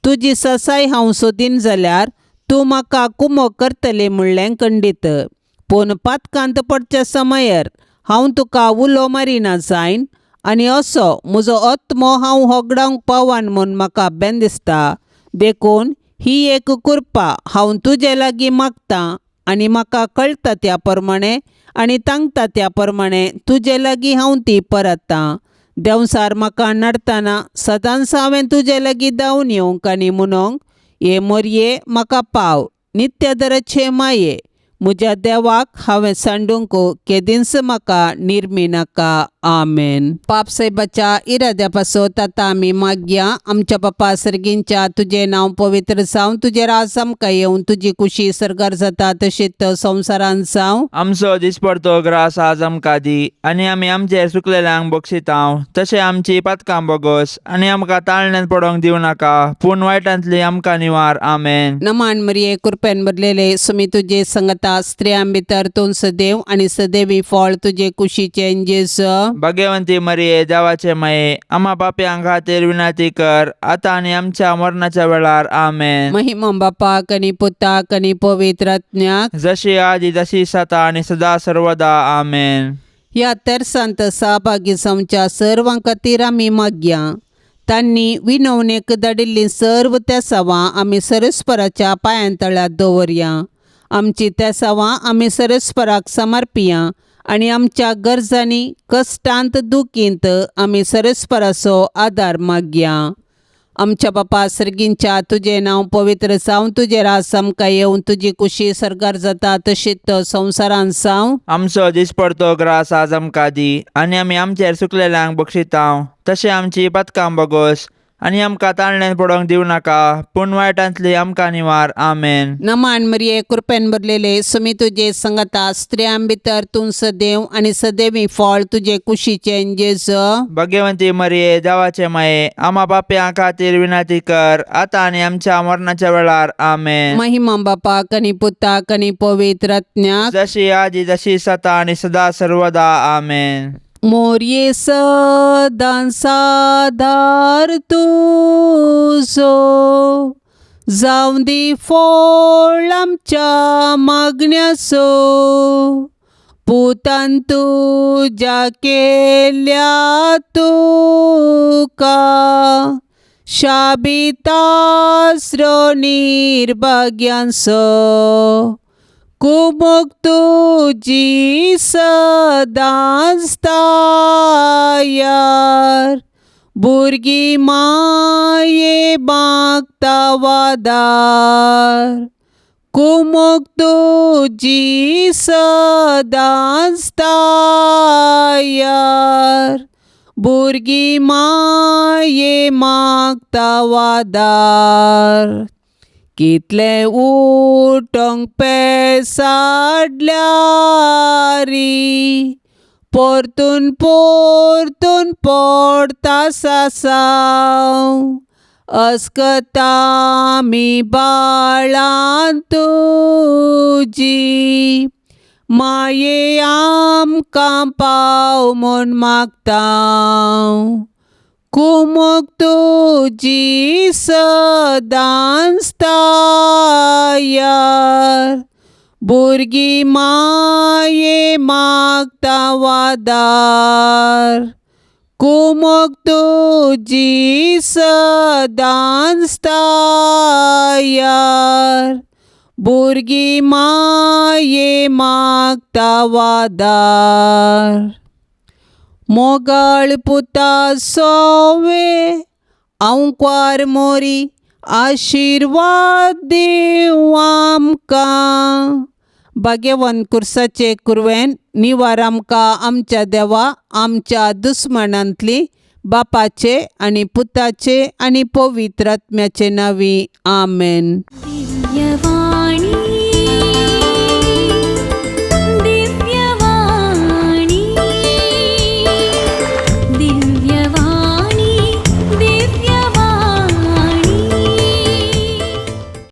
तुजी ससाय हांव सोदीन जाल्यार तूं म्हाका कुमोक करतली म्हणलें खंडीत. पूण पातकांत पडच्या समयार हांव तुका उलो मारिना जायन आनी असो म्हजो आत्मो हांव होगडावंक पावन म्हूण म्हाका बेन दिसता. देखून ही एक कृपा हांव तुजे लागीं मागतां आनी म्हाका कळटा त्या प्रमाणे आनी तांकता त्या प्रमाणे तुजे लागीं हांव ती परततां. देंवसार म्हाका नडतना सदांच हांवें तुजे लागीं धांवन येवंक आनी म्हणूंक, हे मोरये म्हाका पाव. नित्यादराचे माये, म्हज्या देवाक हांवें सांडूंक केदींच म्हाका निर्मी नाका. आमेन. पाप साहेबाच्या इराद्या पासत आतां आमी मागया. आमच्या बापा सर्गींच्या, तुजें नांव पवित्र जावं, तुजें राज आमकां येवं, तुजी कुशी सर्गार जाता तशीच संवसारांत जावं. आमचो दिसपडतो ग्रास आज आमकां दी आनी आमी आमचेर चुकलेल्यांक बक्षितांव तशें आमची पातकां बोगस आनी आमकां ताळण्यान पडोंक दिवं नाका पूण वायटांतली आमकां निवार. आमेन. नमान मरिये, कृपेन भरलेले, सुमी तुजे संगता, स्त्रियां भितर तूं सदैव आनी सदैवी फळ तुजे कुशीचें जेजू. भाग्यवंती मरिये, देवाचे माये, आमा पापयां खातीर विनंती कर आतां आनी आमच्या मरणाच्या वेळार. आमेन. महिमा बापाक आनी पुताक आनी पवित्र आत्म्याक, जशी आदी तशी सता आनी सदा सर्वदा. आमेन. ह्या तेरसांत सहभागी जावच्या सर्वां खातीर आमी मागया. तांणी विनवणेक धाडिल्लीं सर्व तेसावां आमी सरस्पराच्या पांयांतळ्यात दवरया. आमची तेसावां आमी सरस्पराक समर्पिया आनी आमच्या गरजांनी कश्टांत दुखींत आमी सरस्पराचो आदार मागया. आमच्या बापा सर्गींच्या, तुजें नांव पवित्र जावं, तुजें राज आमकां येवं, तुजी कुशी सर्गार जाता तशीच संवसारांत जावं. आमचो दिसपडतो ग्रास आज आमकां दी आनी आमी आमचेर चुकलेल्यांक बक्षितांव तशें आमची पातकां बोगस आनी आमकां ताळण्यान पडोंक दिवं नाका पूण वायटांतली आमकां निवार. आमेन. नमान मरिये, कृपेन भरलेले, सुमी तुजे संगता, स्त्रियां भितर तूं सदैव आनी सदैवी फळ तुजे कुशीचें जेजू. भाग्यवंती मरिये, देवाचे माये, आमा पापयां खातीर विनंती कर आतां आनी आमच्या मरणाच्या वेळार. आमेन. महिमा बापाक आनी पुताक आनी पवित्र आत्म्याक. जशी आजी तशी सता आनी सदा सर्वदा. आमेन. मोरये सदां सादार तुजो, जावं दी फळ आमच्या मागण्याचो, पुतान तुज्या केल्या तुका शाबितास्रो निर्भाग्यांचो, कुमोक तुजी सदांच तायार, भुरगीं माये मागता वादार, कुमोक तुजी सदांच तायार, भुरगीं माये मागता वादार. कितलें उठोंक पेसाडल्यारी, परतून परतून पडता सासांव, अस्कता आमी बाळां तुजी, माये आमकां पाव म्हूण मागता, कुमोक तुजी सदांच तायार, भुरगीं माये मागता वादार, कुमोक तुजी सदांच तायार, भुरगीं माये मागता वादार. मोगाळ पुता सोवे आंवक्वार मोरी, आशिर्वाद दिवं आमकां, भाग्यवंत कुर्साचे कुरवेन निवार आमकां आमच्या देवा आमच्या दुस्मानांतली, बापाचे आनी पुताचे आनी पवित्र आत्म्याचे नांवी. आमेन. दिव्यवाणी.